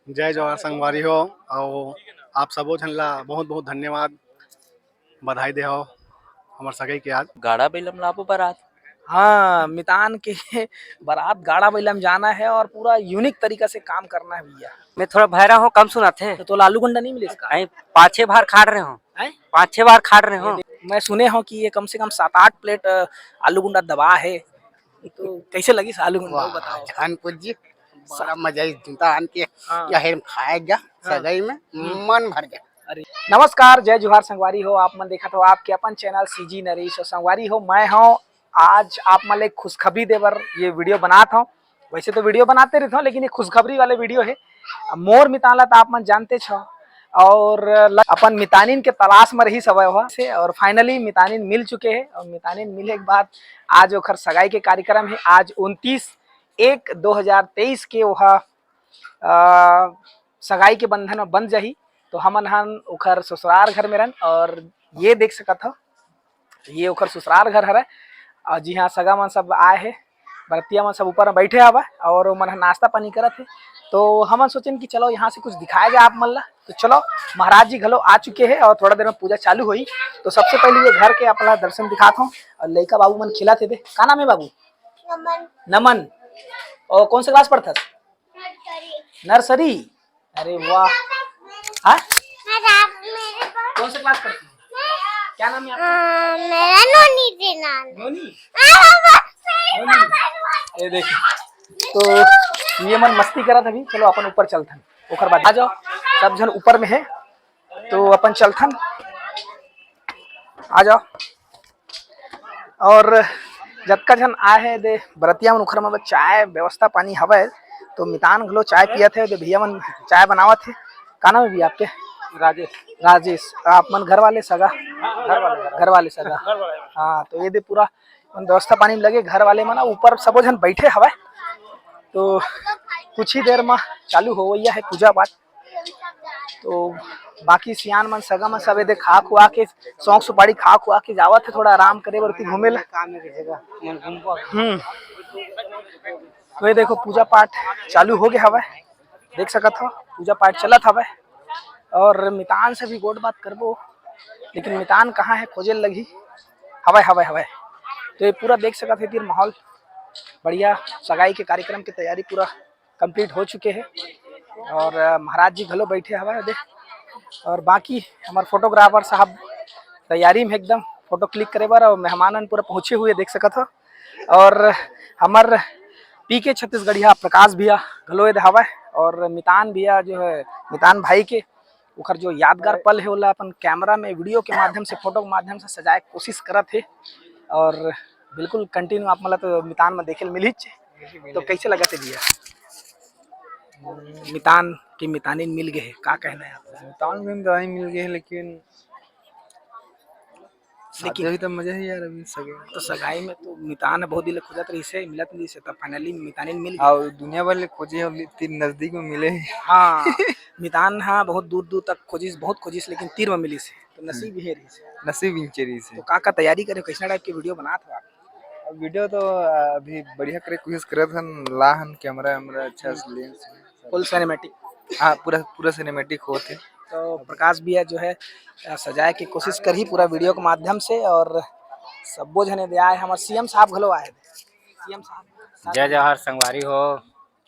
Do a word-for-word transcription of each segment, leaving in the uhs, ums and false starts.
जय जोहार संगवारी हो, अउ आप सबो झन ला बहुत बहुत धन्यवाद, बधाई दे हो हमर सगाई के आज। गाड़ा बइला म लाबो बारात। हाँ, मितान के बारात गाड़ा बइला में जाना है और पूरा यूनिक तरीका से काम करना है भैया। मैं थोड़ा भैरा हूँ, कम सुनाथे। तो तोला आलू गुंडा नहीं मिलिस का? नहीं, पाँच छह बार खाड़ रहे हूँ। हैं? पाँच छह बार खाड़ रहे हूँ। मैं सुने हूँ कि ये कम से कम सात आठ प्लेट अ, आलू गुंडा दबा है। तो कैसे लगिस आलू गुंडा, वो बताओ। जान पूछ जी, बड़ा मजा इस दुकान के हाँ। यही में खाया गया। हाँ। सगाई में हम्म। मन भर गया। नमस्कार, जय जोहार संगवारी हो, आप मन देखत हो आपके अपन चैनल सीजी नरेश। और संगवारी हो, मैं हूँ आज आप मन ले एक खुशखबरी देबर ये वीडियो बनात हूँ। वैसे तो वीडियो बनाते रहत हूँ, लेकिन ये खुशखबरी वाले वीडियो है। अब मोर मितान ला तो आप मन जानते छ, और ल-, अपन मितानिन के तलाश में रही सब वह से, और फाइनली मितानिन मिल चुके हैं। और मितानिन मिले के बाद आज ओखर सगाई के कार्यक्रम है। आज उनतीस एक दो हज़ार तेईस के वह अ, सगाई के बंधन में बंध जाही। तो हमन हन ओखर ससुरार घर में रहन, और ये देख सकत हो, ये ओखर ससुरार घर हरे। और जी हाँ, सगा मन सब आए हे, बरतिया मन सब ऊपर में बैठे हवा और ओमन ह नाश्ता पानी करत हे। तो हमन सोचेन कि चलो यहाँ से कुछ दिखाया जाए आप मन ला। तो चलो, महाराज जी घलो आ चुके हैं और थोड़ा देर में पूजा चालू होही। तो सबसे पहले ये घर के आप ला दर्शन दिखात हूँ। और लइका बाबू मन खेलत हे बे। का नाम है बाबू? नमन। नमन। और कौन से क्लास पढ़थस? नर्सरी। अरे वाह। हाँ? कौन से क्लास पढ़ती है? क्या नाम है आपका? मेरा नोनी के नाम। नोनी। ये देख, तो ये मन मस्ती करत अभी। चलो अपन ऊपर चलथन, ओकर बाद आ जाओ, सब झन ऊपर में है। तो अपन चलथन, आ जाओ। और जतका झन आए हे दे बरतिया मन, उखर मन चाय व्यवस्था पानी हवय। तो मितान घलो चाय पियत हे, दे भैया मन चाय बनावत हे। का नाम है भैया आपके? राजेश। राजेश। आप मन घर वाले सगा? घर वाले, घर वाले सगा। हाँ, तो ये दे पूरा मन व्यवस्था पानी में लगे घर वाले मन, ऊपर सबो झन बैठे हवय। तो कुछ ही देर में चालू होवइया है पूजा पाठ। तो बाकी सियान मन सगा मन सब एदे खा खुआ के, सौंग सुपारी खा खुआ के जावत है थोड़ा आराम करे बर, उती घूमे ला। हम्म। तो ये देखो पूजा पाठ चालू हो गया हवय, देख सकत हो पूजा पाठ चलत हवय। और मितान से भी गोठ बात करबो, लेकिन मितान कहाँ है, खोजे लगही। हवय हवय हवय। तो ये पूरा देख सकत है तीर माहौल बढ़िया, सगाई के कार्यक्रम की तैयारी पूरा कंप्लीट हो चुके हे। और अ, महाराज जी घलो बैठे हवय दे। और बाकी हमर फोटोग्राफर साहब तैयारी में एकदम फोटो क्लिक करे बर, और मेहमान मन पूरा पहुँचे हुए देख सकत हो। और हमर पीके छत्तीसगढ़िया प्रकाश भैया घलो एदे हवय, और मितान भैया जो है, मितान भाई के ओखर जो यादगार पल है, ओला अपन कैमरा में वीडियो के माध्यम से, फोटो के माध्यम से सजाए के कोशिश करत हे। और बिल्कुल कंटिन्यू आप मन ला तो मितान में देखे ल मिलही। तो कैसे लगत है भैया, मितान के मितानिन मिल गए, का कहना है आपका? मितान भी मितानी मिल गए, लेकिन शादी लेकिन हुई तो मजा ही यार, अभी सगे। तो सगाई में तो मितान बहुत दिन ले खोजत रहिस हे, मिलत नहीं से, तब फाइनली मितानिन मिल गए। और दुनिया भर ले खोजे हो, लेकिन नजदीक में मिले ही। हाँ, मितान हाँ बहुत दूर दूर तक खोजिस, बहुत खोजिस, लेकिन तीर में मिलिस हे, तो नसीब ही रहिस हे। नसीब इंचे रही से। तो का का तैयारी करे, कैसा टाइप के वीडियो बनात हो आप? अब वीडियो तो अभी बढ़िया करे कोशिश करत हन, ला हन कैमरा वैमरा अच्छा से लेंस। फुल सिनेमैटिक। हाँ, पूरा पूरा सिनेमैटिक होत है। तो प्रकाश भैया जो है अ, सजाए के कोशिश करही पूरा वीडियो के माध्यम से। और सब्बो झने दे आए, हमर सीएम साहब घलो आए हे। सीएम साहब, जय जोहार संगवारी हो।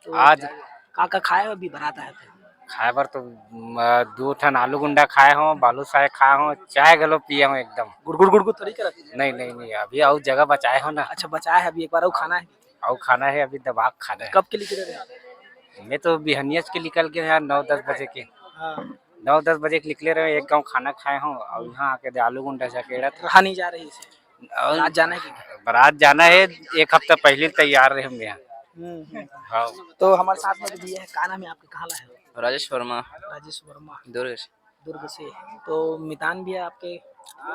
तो आज का का खाए हो अभी बारात आए थे? खाए बर तो म, दू ठन आलू गुंडा खाए हो, बालूशाही खाए हो, चाय घलो पिए हो एकदम। गुड़गुड़ गुड़गुड़ थोड़ी करत। नहीं नहीं नहीं, अभी अउ जगह बचाए हो ना। अच्छा, बचाए है अभी, एक बार और खाना है। अउ खाना है, अभी दबा के खाना है। कब के निकले रहे? मैं तो बिहनियच के निकल के यार नौ दस बजे के, हाँ। नौ दस बजे के निकले रहे, एक गाँव खाना खाए हो और यहाँ आके दे आलू गुंडा जाके एड़ा था। रहा नहीं जा रही इसे। और आज जाना है कि? बारात जाना है, एक हफ्ता पहले तैयार रहे हम यहाँ। हम्म, हम्म। हाँ। तो हमारे साथ में तो भैया है, का नाम है आपके, कहाँ ला है? राजेश वर्मा, राजेश वर्मा, दुर्ग से। दुर्ग से। तो मितान भी है आपके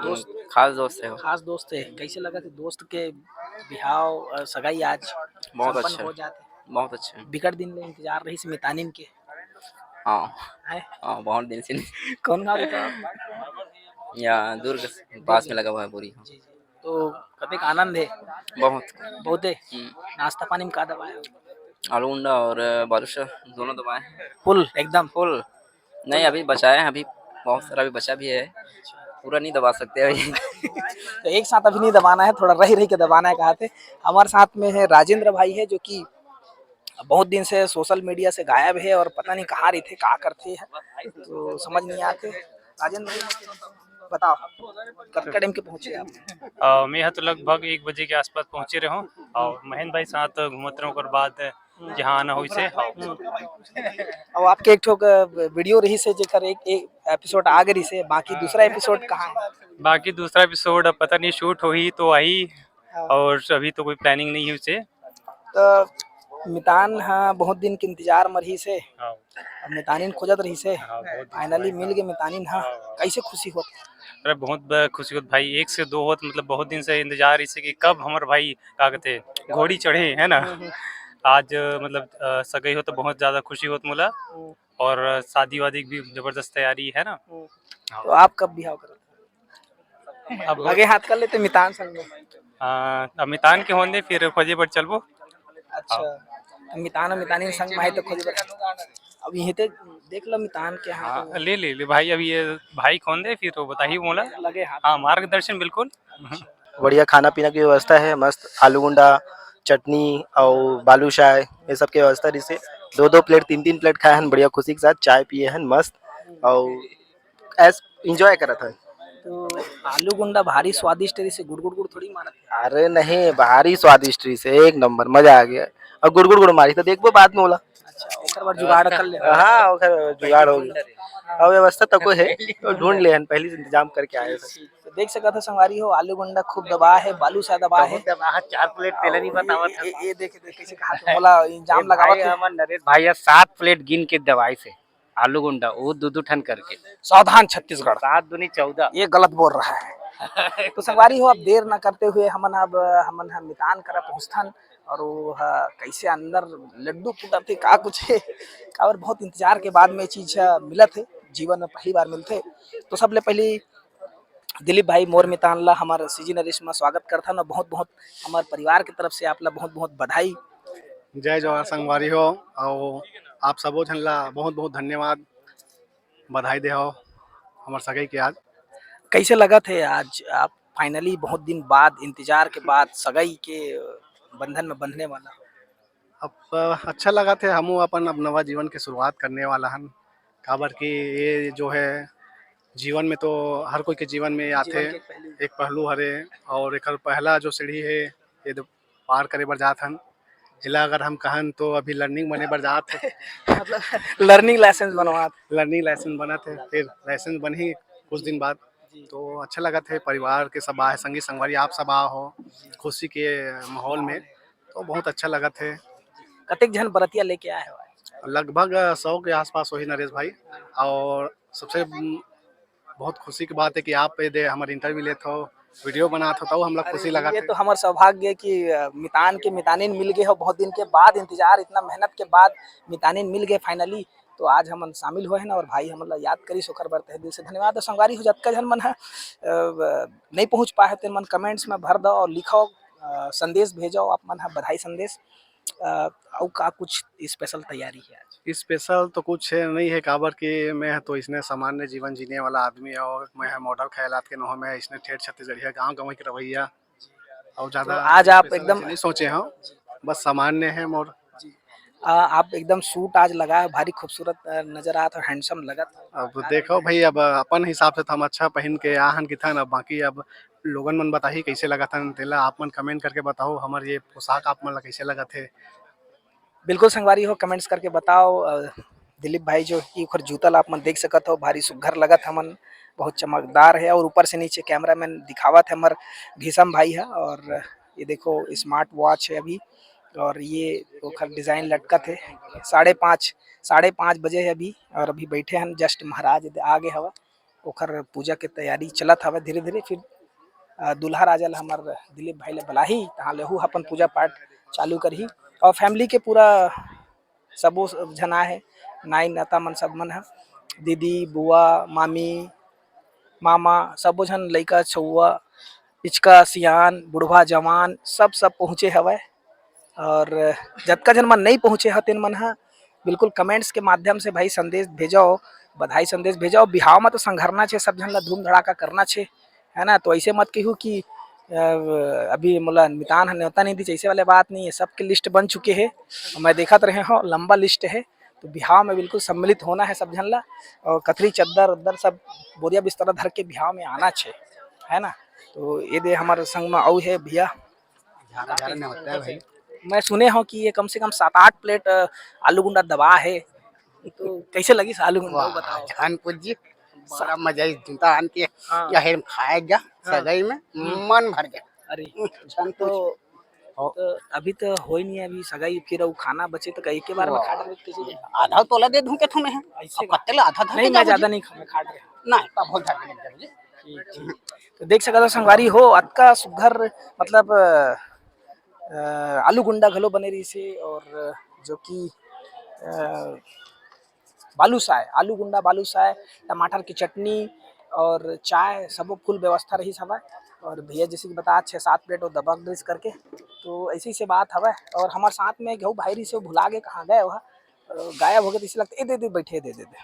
दोस्त? खास दोस्त है वो। खास दोस्त है। कैसे लगा थे दोस्त के बिहाव, अ, सगाई आज बहुत संपन्न अच्छा। हो जाते? बहुत अच्छा है। बिकट दिन ले इंतजार रही से मितानिन के। हाँ। है? हाँ, बहुत दिन से नहीं। कौन गाँव रहता है? यहाँ दुर्ग से पास में लगा हुआ है पूरी। जी, जी। तो कतेक आनंद है? बहुत। बहुत है। हम्म। नाश्ता पानी में का दबाए हो? आलू गुंडा और बालूशाह दोनों दबाए हैं। फुल एकदम। फुल नहीं, अभी बचाए हैं, अभी बहुत सारा अभी बचा भी है, पूरा नहीं दबा सकते अभी। तो एक साथ अभी नहीं दबाना है, थोड़ा रह रह के दबाना है कहा थे। हमारे साथ में है राजेंद्र भाई है, जो कि बहुत दिन से सोशल मीडिया से गायब है और पता नहीं कहाँ रहिथे, का करथे है, तो समझ नहीं आते। राजेंद्र भाई, बताओ, कतका टाइम के पहुंचे आप? अ, मैं यहाँ तो लगभग एक बजे के आसपास पहुँचे रहे हूँ और महेंद्र भाई साथ घूमत रहे, ओकर बाद जहाँ आना होइसे। हाँ। अब आपके एक ठो वीडियो रहिसे, जेकर एक एक एपिसोड आ गए रहिसे, बाकी दूसरा एपिसोड कहाँ है? बाकी दूसरा एपिसोड अब पता नहीं शूट होही तो आही, हाँ। और अभी तो कोई प्लानिंग नहीं है उसे। तो मितान हा बहुत दिन के इंतजार म रहिसे, हाँ, अब मितानिन खोजत रहिसे, हाँ, बहुत फाइनली मिल गए मितानिन हा। कैसे खुशी होत? अरे बहुत ब- खुशी होत भाई, एक से दो होत, मतलब बहुत दिन से इंतजार इसे कि कब हमर भाई का कहते घोड़ी चढ़े, है ना। आज मतलब अ, सगाई हो तो बहुत ज्यादा खुशी होत मोला, और शादी वादी की भी जबरदस्त तैयारी है ना। तो आप कब बिहाव करत? अब आगे हाथ कर लेते मितान संग में। अ, अब मितान के होंदे फिर खोजे बर चलबो। अच्छा, तो मितान मितानिन संग में तो खोजे बर। अब यहीं ते देख लो मितान के हाथ हाँ, में। ले ले ले भाई, अब ये भाई कौन दे फिर तो बताही मोला। लगे हाथ। हाँ, मार्गदर्शन बिल्कुल। बढ़िया खाना पीना की व्यवस्था है, मस्त आलू गुंडा, चटनी और बालूशाह, ये सब के व्यवस्था रहिसे। दो दो प्लेट, तीन तीन प्लेट खाए हन बढ़िया खुशी के साथ, चाय पिए हन मस्त और ऐस एंजॉय करत हन। तो आलू गुंडा भारी स्वादिष्ट रहिसे, गुड़ गुड़ गुड़ थोड़ी मारत है। अरे नहीं, भारी स्वादिष्ट रहिसे, एक नंबर, मजा आ गया। और गुड़ गुड़ गुड़ मारी तो देखबो बाद में ओला। अच्छा, ओकर बाद जुगाड़ कर ले। हाँ, ओकर जुगाड़ हो गया। और व्यवस्था तो कोई है, तो ढूंढ ले हन, पहले से इंतजाम करके आए थे। तो देख सकत हो संगवारी हो, आलू गुंडा खूब दबा है, बालूशाह दबा है। दबा है, चार प्लेट तेला नहीं बतावत ये, ये देखे देखे कैसे कहा था, बोला इंजाम लगावत है। हमर नरेश भाई है, सात प्लेट गिन के दबाइसे आलू गुंडा, वो दो दो ठन करके। सावधान छत्तीसगढ़, सात दूनी चौदह। ये गलत बोल रहा है। तो संगवारी हो, अब देर ना करते हुए हमन अब हमन ह मितान करा पहुँचथन और वो ह कैसे अंदर लड्डू फूटत हे का कुछ हे, काबर बहुत इंतजार के बाद में ये चीज ह मिलत हे, जीवन में पहली बार मिलथे। तो सबले पहली दिलीप भाई मोर मितान ला हमर सीजी नरेश में स्वागत करथन और बहुत बहुत हमर परिवार के तरफ से आप ला बहुत बहुत बधाई। जय जोहार संगवारी हो, और आप सबो झन ला बहुत बहुत धन्यवाद, बधाई दे हो हमर सगाई के आज। कैसे लगत हे आज आप फाइनली बहुत दिन बाद इंतजार के बाद सगाई के बंधन में बंधने वाला? अब अच्छा लगत हे, हमू अपन अब नवा जीवन के शुरुआत करने वाला हन, काबर कि ये जो है जीवन में तो हर कोई के जीवन में आथे, एक पहलू हरे, और एकर पहला जो सीढ़ी हे ये दो पार करे बर जात हन। एला अगर हम कहन तो अभी लर्निंग बने बर जात हे। मतलब लर्निंग लाइसेंस बनवात। लर्निंग लाइसेंस बनत हे, फिर लाइसेंस बनही कुछ दिन बाद। तो अच्छा लगत हे, परिवार के सब आए, संगी संगवारी आप सब आ हो खुशी के माहौल में, तो बहुत अच्छा लगत हे। कतेक झन बरतिया लेके आए हो? लगभग सौ के आसपास होही नरेश भाई, और सबसे बहुत खुशी की बात है कि आप ये दे हमारे इंटरव्यू लेत हो, वीडियो बनात हो, तो हमला खुशी लगत ये हे। तो हमार सौभाग्य है कि अ, मितान के मितानिन मिल गए हो, बहुत दिन के बाद इंतजार, इतना मेहनत के बाद मितानिन मिल गए फाइनली। तो आज हमन शामिल हुए हैं ना, और भाई हमन ला याद करिस ओकर बर तहे दिल से धन्यवाद। और संगवारी हो, जतका झन मन ह अ, नहीं पहुँच पाए हो तेन मन कमेंट्स में भर दो और लिखो, अ, संदेश भेजो आप मन ह बधाई संदेश। अ, अउ का कुछ स्पेशल तैयारी है आज? स्पेशल तो कुछ है नहीं है, काबर कि मैं तो इसने सामान्य जीवन जीने वाला आदमी और मैं है मॉडल ख्यालात के नोह में इसने ठेठ छत्तीसगढ़िया गाँव गंवई के रवैया और तो ज्यादा आज आप स्पेशल एकदम ऐसे नहीं सोचे हो, बस सामान्य है मोर। आ, आप एकदम सूट आज लगाए हो, भारी खूबसूरत अ, नजर आत हो, हैंडसम लगत हो। अब देखो भाई, अब अपन हिसाब से तो हम अच्छा पहन के आहन किथन, अब बाकी अब लोगन मन बताही कैसे लगत हन, तेला आप मन कमेंट करके बताओ हमर ये पोशाक आप मन ला कैसे लगत हे। बिल्कुल संगवारी हो, कमेंट्स करके बताओ। अ, दिलीप भाई जो कि ओखर जूता ला आप मन देख सकत हो, भारी सुग्घर लगत हमन, बहुत चमकदार है। और ऊपर से नीचे कैमरामैन दिखावत है हमर भीषम भाई है। और ये देखो स्मार्ट वॉच है अभी, और ये ओखर डिजाइन लटकत है। साढ़े पाँच, साढ़े पाँच बजे है अभी, और अभी बैठे हैं जस्ट महाराज आगे हवा, ओखर पूजा के तैयारी चलत हवे धीरे धीरे। फिर अ, दूल्हा राजा ला हमर दिलीप भाई ला बलाही, तहाँ ले हू अपन पूजा पाठ चालू करही। और फैमिली के पूरा सबो झन आए हे, नाई नाता मन सब मन ह, दीदी, बुआ, मामी, मामा, सबो झन, लइका छउआ, पिचका सियान, बुढ़वा जवान, सब सब पहुँचे हवय। और जतका झन मन नहीं पहुँचे ह, तेन मन ह बिल्कुल comments के माध्यम से भाई संदेश भेजो, बधाई संदेश भेजो। बिहाव में तो संघरना छे, सब झन ला धूम धड़ाका करना छे, है ना। तो ऐसे मत कहू कि अ, अभी मोला मितान ह न्योता नहीं दी, ऐसे वाले बात नहीं है। सबके list बन चुके हैं, मैं देखत रहे हो, लंबा list है। तो बिहाव में बिल्कुल सम्मिलित होना है सब झन ला, और कथरी चद्दर उद्दर सब बोरिया बिस्तरा धर के बिहाव में आना छे, है ना। तो ये दे हमारे संग में अउ है भैया। झाड़ा झाड़ा नहीं होता है भाई। मैं सुने हो कि ये कम से कम सात आठ plate, अ, आलू गुंडा दबा है, तो कैसे लगी आलू गुंडा, वाह, बताओ। जान पूछ जी, बड़ा मजा इस जूता आन के हाँ। या हेर खाए जा, हाँ। सगाई में हम्म। मन भर गया। अरे, जान तो, पूछ। तो अभी तो होई नहीं, अभी सगाई फिर अउ खाना बचे तो कहीं के बार में वाह। खा डाले कैसे? आधा तोला दे दूं के तुम्हें? ऐसे अब का? पत्ते ला आधा धर नहीं, के मैं जाओ ज्यादा जी। नहीं खाऊंगा, खा रहे हैं। नहीं, तब बहुत ज्यादा लग जाओ जी। ठीक, ठीक। तो देख सकत हो संगवारी हो, अतका सुघर, मतलब, अ, आलू गुंडा घलो बने रहिसे और जो कि, अ, बालूसाय, आलू गुंडा बालूसाय, टमाटर की चटनी और चाय, सबो full व्यवस्था रहिस हवय। और भैया जैसे कि बता, छः सात plate वो दबक दिस करके, तो ऐसी से बात हवय। और हमारे साथ में एक भाई रहिसे, वो भुला गे कहाँ गए, वह, अ, गायब हो गए, तो इसे लगता, ए, दे, दे, बैठे, दे, दे, दे।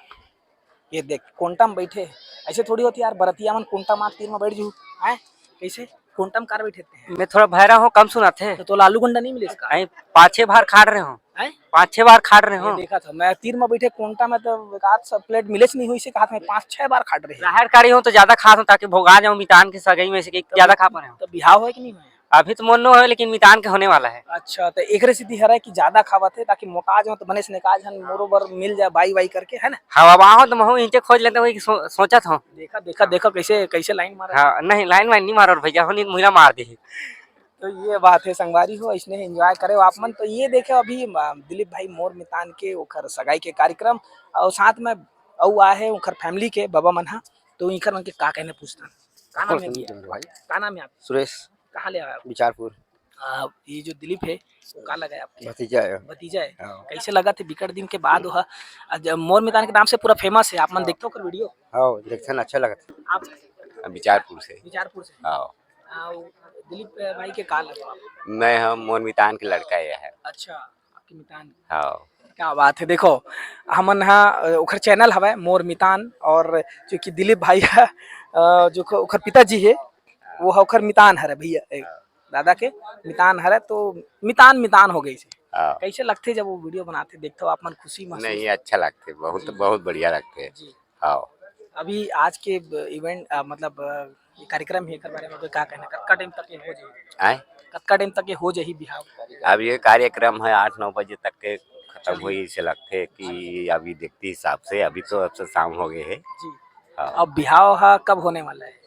ये देख, कोंटा में बैठे। ऐसे थोड़ी होती यार, बरतिया मन कोंटा मार तीर में बैठ जू। हैं? कैसे? कोंटा में कार बैठे थे। मैं थोड़ा भैरा हूँ, कम सुनाथे। तो तोला आलू गुंडा नहीं मिले इसका? नहीं, पाँच छह बार खाड़ रहे हूँ। हैं? पाँच छह बार खाड़ रहे ये हूँ। देखा था मैं, तीर में बैठे कोंटा में तो एक आध सब plate मिले नहीं हुई से कहा था, मैं पाँच छह बार खाड़ रहे हैं। राहर काढ़ी हूँ तो ज्यादा खात हूँ, ताकि भोगा जाऊँ मितान के सगाई में से कि तो ज्यादा खा पा रहे हूँ। तो बिहाव है कि नहीं हुआ? अभी तो मोर नो है, लेकिन मितान के होने वाला है। अच्छा, तो एकरे सेती हरय कि ज्यादा खावत हे, ताकि मोटा जाओ, तो बने से निकाल झन मोरो बर मिल जाए, बाई बाई करके, है ना? हाँ, अब आहो तो महू इनके खोज लेते हुए कि सो-, सोचत हो। देखा, देखा, देखा कैसे, कैसे line मारा। हाँ, नहीं, line वाइन नहीं मारो भैया, हो नहीं मुहिला मार दी। तो ये बात है संगवारी हो, इसने enjoy करे हो आप मन। तो ये देखे अभी, अ, दिलीप भाई मोर मितान के ओखर सगाई के कार्यक्रम, और साथ में अउ आए है ओखर family के बबा मन हा, तो इनकर मन के का कहने पूछता। का नाम है भैया? भाई। का नाम है आप? सुरेश। कहाँ ले आए आप? बिचारपुर। आ, ये जो दिलीप है, वो का लगा है आपके? भतीजा है। भतीजा है? हाँ। कैसे लगा थे बिकट दिन के बाद वह? आज मोर मितान के नाम से पूरा famous है, आप मन हाँ। देखते हो कर video? हाँ, देखते हैं, अच्छा लगा था। आप? बिचारपुर से। बिचारपुर से? हाँ। आ, वो दिलीप भाई के का लगा आप? मैं हम मोर मितान के लड़का ये है। अच्छा, आपके मितान। हाँ। क्या बात है, देखो, हमन हा, अ, ओखर channel हवय मोर मितान, और जो कि दिलीप भाई हा, अ, जो ख-, ओखर पिताजी हे, वो हा ओखर मितान हरे भैया, ए, हाँ। दादा के मितान हरे, तो मितान, मितान हो गई से। हाँ। कैसे लगथे जब वो video बनाथे, देखथो आप मन खुशी महसूस नहीं, होथे? अच्छा लगथे, बहुत, जी। बहुत बढ़िया लगथे। जी। हाँ। अभी आज के ब-, event, अ, मतलब, अ, ये कार्यक्रम हे, एकर बारे में कोई का कहना? कतका time तक ये हो जाही? आय? कतका time तक ये हो जाही बिहाव? अब ये कार्यक्रम है आठ नौ बजे तक के खत्म चलिए। होही, इसे लगथे कि अभी देखती हिसाब से, अभी तो अब से शाम हो गए है। जी। हाँ। अब बिहाव हा कब होने वाला है?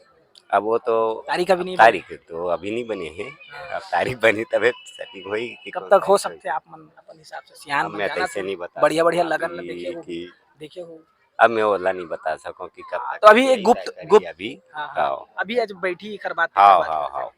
अब वो तो तारीख अभी नहीं तारीख बनी। तो अभी नहीं बने हैं। हाँ। अब तारीख बनी तबे setting होही कि कब कौन तक हो तारीख सकथे होही। आप मन अपन हिसाब से? सियान अब मन मैं जानत कैसे हो, नहीं बता बढ़िया, बढ़िया सकता लगन में अभी देखे हो, कि देखे हो। अब मैं ओला नहीं बता सकूं कि कब हाँ, तक तो अभी ये एक गुप्त, तय करी गुप्त, अभी। हाँ, हाँ। हाँ। अभी आज बैठी एकर बात, हाँ, एकर बात हाँ, करते हैं। हाँ।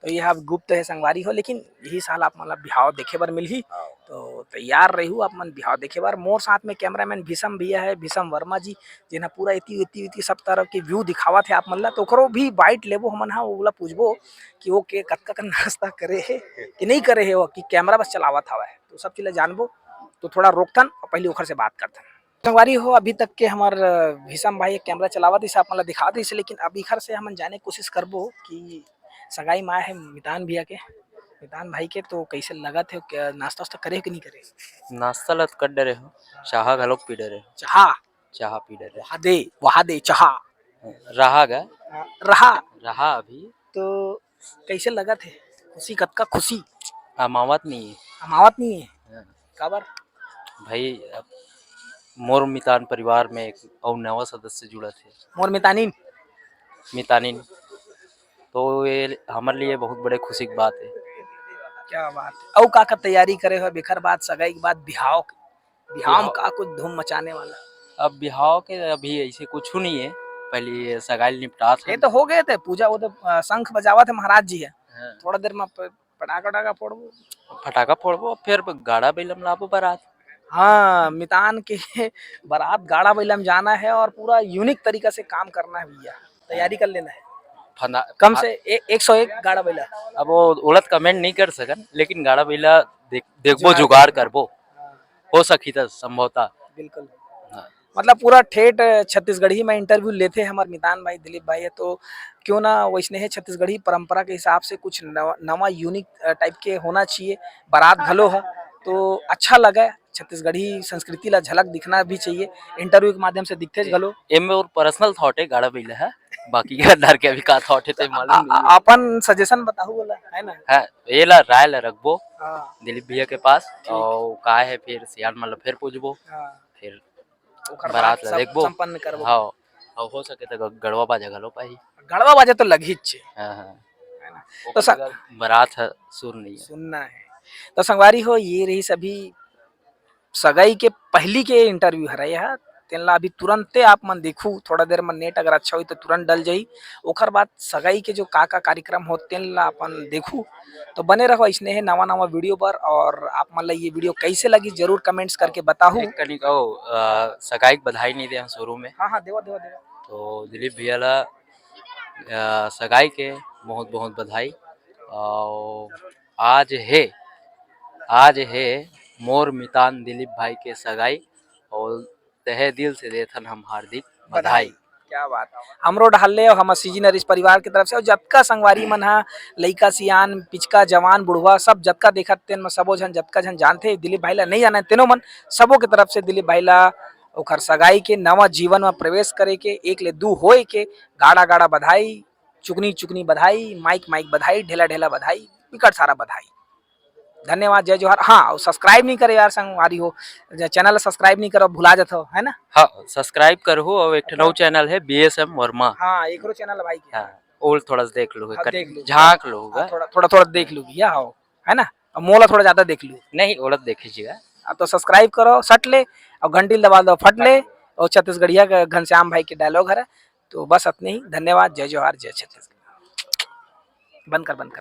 तो ये अब गुप्त है संगवारी हो, लेकिन यही साल आप मन ला बिहाव देखे बर मिलही। हाँ। तो तैयार रहू आप मन बिहाव देखे बर। मोर साथ में cameraman भीषम भैया है, भीषम वर्मा जी, जेन ह पूरा इति, इति, इति सब तरफ के view दिखावत है आप मन ला। तो ओकरो भी bite लेबो हमन हा, ओला पूछबो कि वो के कतका कन नाश्ता करे है कि नहीं करे है, वो कि camera बस चलावत हवय। तो सब चीज ला जानबो। तो थोड़ा रोकथन और पहले ओखर से बात करथन। संगवारी हो, अभी तक के हमर, अ, भीषम भाई एक camera चलावत रहिस, आप मन ला दिखावत रहिस, लेकिन अब इखर से हमन जाने के कोशिश करबो कि सगाई में आए हे मितान भैया के, मितान भाई के, तो कैसे लगत हे, क्या नाश्ता वास्ता करे हो कि नहीं करे? नाश्ता ला तो कर डरे हो, चाहा घलोक पी डरे हो। चाहा? चाहा पी डरे। वहा दे, वहा दे चाहा। रहा गा? रहा। रहा अभी। तो कैसे लगत हे? खुशी, कतका खुशी? अमावत नहीं है। अमावत नहीं है? हाँ। काबर? भाई, अब मोर मितान परिवार में एक अउ नवा सदस्य जुड़त हे। मोर मितानिन? मितानिन। तो ये हमर लिए बहुत बड़े खुशी की बात है। क्या बात है। अउ का का तैयारी करे हो? एकर बाद सगाई के बाद बिहाव के, बिहाव में बिहाव का कुछ धूम मचाने वाला? अब बिहाव के अभी ऐसे कुछ नहीं है, पहले ये सगाई निपटात ये हन। तो हो गए थे पूजा, वो तो, अ, शंख बजावत हे महाराज जी है। हाँ। थोड़ा देर में प-, पटाखा, पटाखा फोड़बो। फटाका फोड़बो, फिर गाड़ा बइला में लाबो बारात। हाँ, मितान के बारात गाड़ा बइला में जाना है और पूरा unique तरीका से काम करना है भैया, तैयारी कर लेना है। फंदा-, कम फा- से ए-, एक सौ एक गाड़ा बइला। अब वो ओला त comment नहीं कर सकन, लेकिन गाड़ा बइला देख, देखबो, जुगाड़ जुगाड़ करबो। करबो। हाँ। हो सकही त संभवतः। बिल्कुल। हाँ। मतलब पूरा ठेठ छत्तीसगढ़ी में interview लेथे हमर मितान भाई, दिलीप भाई है, तो क्यों ना वैसने है छत्तीसगढ़ी परंपरा के हिसाब से कुछ नवा, नवा unique, अ, type के होना चाहिए। बारात घलो है, तो अच्छा लगे, छत्तीसगढ़ी संस्कृति ला झलक दिखना भी चाहिए। Interview के माध्यम से दिखथे घलो। एमे और personal thought है, गाड़ा बइला है, बाकी के अंदर के अभी का thought है, ते मालूम नहीं है। अपन suggestion बताहू बोला, है ना? हाँ, ये ला राय ला रखबो। हाँ। दिलीप भैया के पास, ठीक। और का है, फिर सियान मन ला फिर पूछबो। हाँ। फिर ओकर बारात बाद ला सब देखबो। संपन्न करबो। हाँ, और हो सके त ग-, गड़वा बाजा घलो पाही। गड़वा बाजा तो लगही चे। हाँ, हाँ। है ना? तो ओकर स-, बगैर बारात ह सुर नहीं है। सुनना है। तो संगवारी हो, ये रही सभी सगाई के पहली के interview हरे यह, तेन ला अभी तुरंते आप मन देखू, थोड़ा देर में net अगर अच्छा होई तो तुरंत डल जाई। ओकर बाद सगाई के जो का का कार्यक्रम हो, तेन ला अपन देखू। तो बने रहो इसने है नवा नवा video पर, और आप मन ला ये video कैसे लगी जरूर comments करके बताहू। एक कनी कहो, अ, सगाई के बधाई नहीं दे हम शुरू में। हाँ, हाँ, देवा, देवा, देवा। तो दिलीप भैया ला, अ, सगाई के बहुत बहुत बधाई। और आज है, आज है मोर मितान दिलीप भाई के सगाई, और तहे दिल से देथन हम हार्दिक बधाई। बधाई। क्या बात। हमरो डहर ले और हमर CG नरेश परिवार के तरफ से, और जतका संगवारी मन हा, लइका सियान, पिचका, जवान, बुढ़वा, सब जतका देखत तेन में सबो झन, जतका झन जानथे दिलीप भाई ला, नहीं जाने तेनो मन, सबो के तरफ से दिलीप भाई ला ओखर सगाई के नवा जीवन में प्रवेश करे के, एक ले दू होए के गाड़ा गाड़ा बधाई, चुकनी चुकनी बधाई, माइक माइक बधाई, ढेला ढेला बधाई, बिकट सारा बधाई। धन्यवाद, जय जोहार। हाँ, और subscribe नहीं करे यार संगवारी हो, जे channel subscribe नहीं करो, भुला जात हो, है ना? हाँ, subscribe करहु, और एक ठो नौ channel है BSM वर्मा। हाँ, एकरो channel भाई के। हाँ, ओल थोड़ा सा देख लो, हाँ, कर, देख लो। झांक लो हाँ, होगा। थोड़ा, थोड़ा, थोड़ा देख लो भैया, हाँ, है ना? और मोला थोड़ा ज्यादा देख लो। नहीं, ओला देख लीजिएगा। हाँ, तो subscribe करो, सट ले, और घंटी दबा दो, फट ले, और छत्तीसगढ़िया के घनश्याम भाई के dialogue हरे। तो बस अतने ही, धन्यवाद, जय जोहार, जय छत्तीसगढ़। बंद कर, बंद कर।